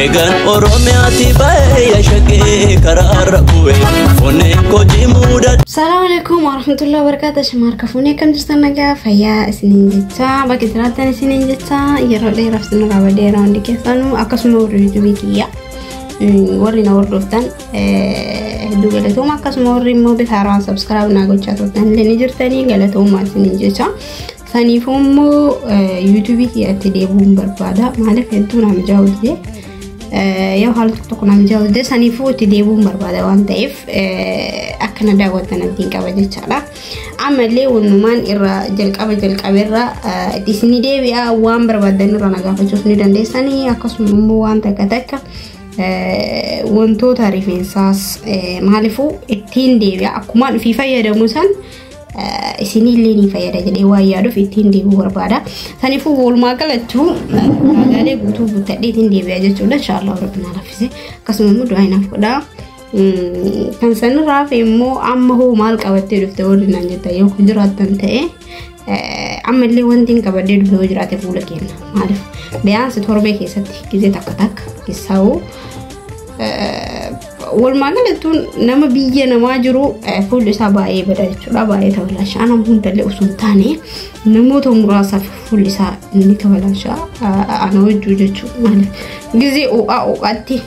Eegan Oromiyaati ba'ee shaggee karaarra bu'e onneen koo jimuudha. Salaamu alaikum warahmatullahi wabarakatuh. Shamaar kafuunee akkam jirtan nagaa fayyaa isiniin jecha bakka jiraattan isiniin jecha yeroo dheeraaf isin irraa badeera hundi keessanuu akkasuma warri yuutuubii kiyya warri na hordoftan hedduu galatooma akkasuma warri immoo bifa haaraan sabskiraayib naa gochaa turtan illee ni jirtanii galatooma isiniin jecha. Saniifuu immoo yuutuubii kiyyatti deebi'uun barbaada maaliif hedduu na mijaa'u dide yoo haala tokko tokko na mijaa'u dide saniifuu itti deebi'uun barbaada waan ta'eef akkana daawwattan abdiin qaba jechaadha. Ammallee wannumaan irra jalqaba jalqabeerra isinii deebi'a waan barbaadan irra na gaafachuus ni dandeessanii akkasuma immoo waan takka takka wantoota rifeensaas maaliifuu ittiin deebi'a akkumaan ofii fayyadamu san isinillee ni fayyada jedhee waan yaaduuf ittiin deebi'uu barbaada. Saniifuu walumaa galattuu ulaagaalee guutuu guuttadhee ittiin deebi'a jechuudha. Inshaallah rabbi na laffise akkasuma immoo du'aa naaf godhaa. Kan sanirraa hafe immoo amma hoo maal qabattee dhufte warri naan jettan yoo jiraattan ta'e ammallee wanti hin qabadhee dhufe yoo jiraate fuula kenna. Maaliif biyaansi torbee keessatti gizee takka takka keessaa'uu walumaa galattuun nama biyya namaa jiru fuulli isaa baay'ee bada jechuudha baay'ee tabalaashaa nama hundallee osoo hin taane namoota muraasaaf fuulli isaa ni tabalaashaa ana wajjuu jechuudha maaliif gizee ho'aa ho'aatti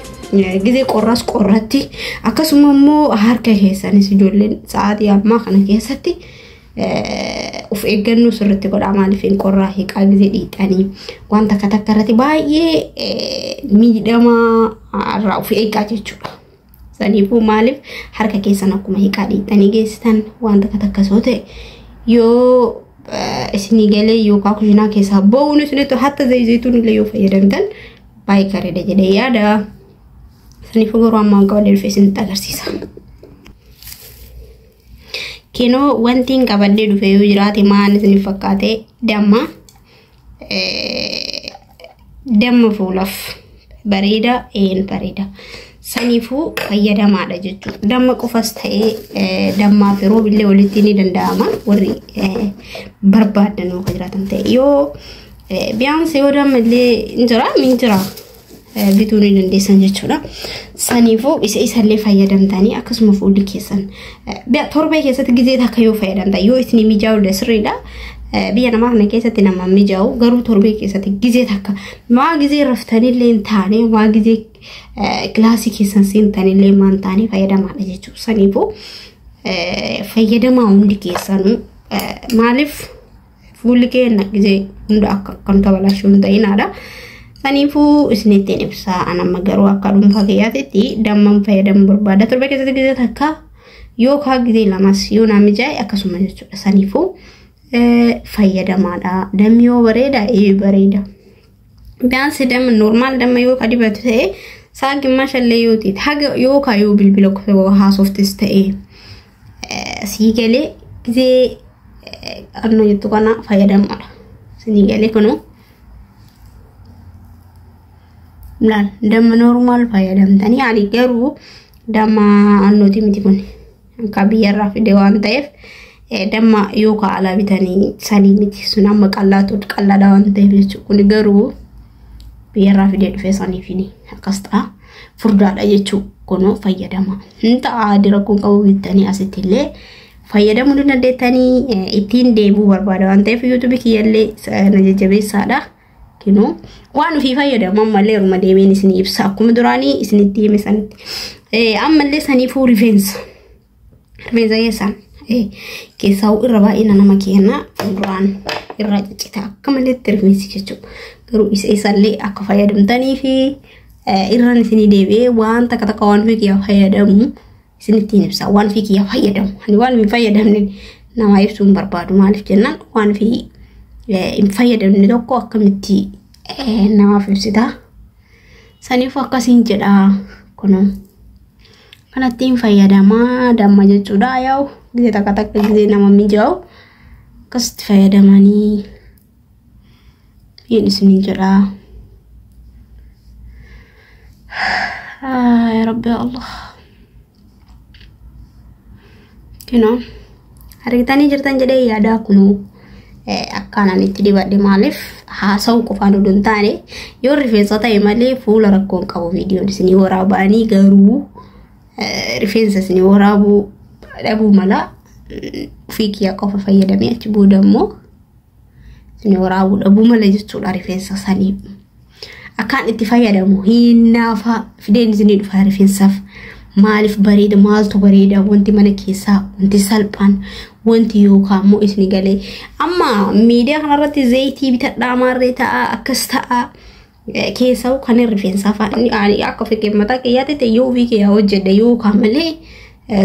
gizee qorraas qorratti akkasuma immoo harka keessanis ijoolleen sa'aatii ammaa kana keessatti of eeggannoo sirriitti godhaa maaliif hin qorraa hiiqaa gizee dhiixanii waan takka takka irratti baay'ee miidhamaa irraa of eeggaa jechuudha. Saniifuu maaliif harka keessan akkuma hiiqaa dhiixanii geessitan waan takka takka soo ta'e yoo isinii galee yookaan kushinaa keessaa ba'uun isinitti hatta zayituun illee yoo fayyadamtan baay'ee gaariidha jedhee yaada. Saniifuu garuu ammaan qabadhee dhufe isinitti agarsiisa. Kinoo wanti hin qabadhee dhufe yoo jiraate maal isiniif fakkaate damma damma fuulaaf bareeda een bareeda. Saniifuu fayyadamaadha jechuudha. Damma qofas ta'ee dammaa fi roobillee walitti ni danda'ama warri barbaadan yoo jiraatan ta'e yoo biyaansi yoo damma illee hin jira min jira bituu ni dandeessan jechuudha. Saniifuu isa isallee fayyadamtanii akkasuma fuulli keessan torbee keessatti gizee takka yoo fayyadamtan yoo isin mijaa'u sirriidha. Biyya namaa kana keessatti nama mijaa'u garuu torbee keessatti gizee takka maa gizee raftanillee hin taane maa gizee kilaasii keessan seentanillee maan taane fayyadamaadha jechuudha. Saniifuu fayyadamaa hundi keessanuu maaliif fuulli keenya gizee hunda akka kan tabalaashuu hin ta'inaadha. Saniifuu isinittiin ibsaa an amma garuu akka dhuunfaa kiyyaatitti damman fayyadamuu barbaada. Torbee keessatti gizee takka yookaan gizee lamas yoo naa mijaa'e akkasuma jechuudha. Saniifuu fayyadamaadha. Dammi yoo bareeda ee bareeda. Biyaansi damma normaal damma yoo ka dibatu ta'e sa'a gimmaashallee yoo ta'e haga yookaan yoo bilbila haasoftis ta'e sii galee gizee annoo jettu kana fayyadamaadha. Sinii galee kunuu. Laal damma normaal fayyadamtanii ani garuu damma annooti miti kun akka biyyarraa fide waan ta'eef damma yookaan alaa bitanii sanii miti sun amma qallaatu qallaadha waan ta'eef jechuudha kun garuu biyyarraa fidee dhufe saniifini akkas ta'a furdaadha jechuudha kunoo fayyadama hin ta'a dira kun qabu bitanii asitti illee fayyadamuu ni dandeettanii ittiin deebi'uu barbaada waan ta'eef yuutuubii kiyyallee na jajjabeessaadha. Kinoo waan ofii fayyadamu ammallee yeruma deemeen isinii ibsa akkuma duraanii isinitti hime sanitti. Ammallee saniifuu rifeensa. Rifeensa keessaan keessaa irra baay'ina nama kenna fuulduraan irra ciccita akka maleetti rifeensi jechuudha. Garuu isa isallee akka fayyadamtanii fi irraan isinii deebi'ee waan takka takka waan ofii kiyyaa fayyadamu isinittiin ibsa. Waan ofii kiyyaa fayyadamu. Ani waan hin fayyadamne nama ibsuu hin barbaadu maaliif jennaan waan ofii hin fayyadamne tokko akkamitti namaaf ibsita. Saniifuu akkasiin jedha kunoo kanattiin fayyadamaa damma jechuudha yaa'u gizee takka takka gizee nama mijaa'u akkasitti fayyadamanii hin isiniin jedha. Yaa Rabbi Allah. Kinoo argitanii jirtan jedhee yaada kunoo akka Kanan itti dibadhe maaliif haasa'u qofaan odoo hin taane, yoo rifeensa ta'e malee fuula rakkoon qabu viidiyoon isinii waraabanii, garuu rifeensa isinii waraabuu dhabuu mala. Ofii kiyyaa qofa fayyadamee achi booda immoo isinii waraabuu dhabuu mala jechuudha rifeensa sanii. Akkaan itti fayyadamu hinnaafa fideen isinii dhufa rifeensaaf. Maaliif bareeda, maaltu bareeda, wanti mana keessaa, wanti salphaan, wanti yookaan immoo isin galee amma miidiyaa kanarratti zayitii bitadhaa maarree ta'a akkas ta'a keessaa kan rifeensaa fa'a akka ofii mataa kiyyaatti yoo ofii kiyyaa hojjedhe yookaan malee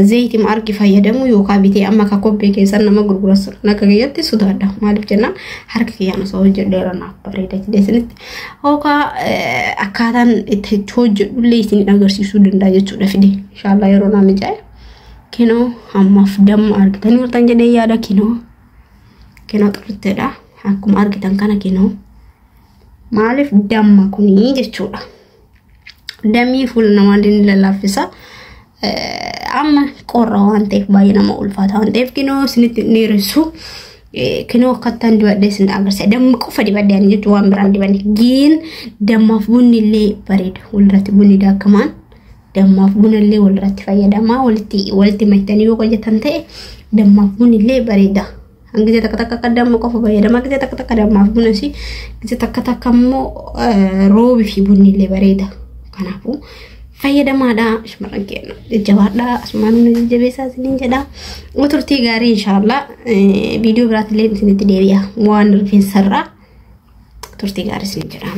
zayitii argi fayyadamu yookaan bitee amma akka kobbee keessan nama gurgurasu akka kiyyatti sodaadha. Maaliif jennaan harka kiyyaan osoo hojjedhe irra naaf bareeda jedhee isinitti yookaan akkaataan itti hojjedhullee isin agarsiisuu danda'a jechuudha fide. Inshaallah yeroo naa mijaa'e kinoo ammaaf damma argitanii jirtan jedhee yaada. Kinoo kinoo xurteedha akkuma argitan kana, kinoo maaliif damma kunii jechuudha. Dammii fuula namaa ni lallaaffisa. Amma qorra waan ta'eef baay'ee nama ulfaata waan ta'eef kinoo isinitti dheeressu. Kinoo akkattaan dibadhee isin agarsiisa. Damma qofa dibadhee ani jechuun waan biraan dibanne. Giin dammaaf bunni illee bareeda. Walirratti bunni daakamaan dammaaf buna illee walirratti fayyadamaa, walitti maktanii yoo hojjetan ta'e dammaaf bunni illee bareeda. Gisee takka takka akka damma qofa fayyadama. Gisee takka takka dammaaf bunas, gisee takka takka immoo roobii fi bunni illee bareeda. Kanaafuu fayyadamaadha, shamarran keenya jajjabaadha, asumaan nu jajjabeessaa isiniin jedha. Turtii gaarii, inshaallah viidiyoo biraatti illee isinitti deebi'a waan rifeensarraa. Turtii gaarii isiniin jedha.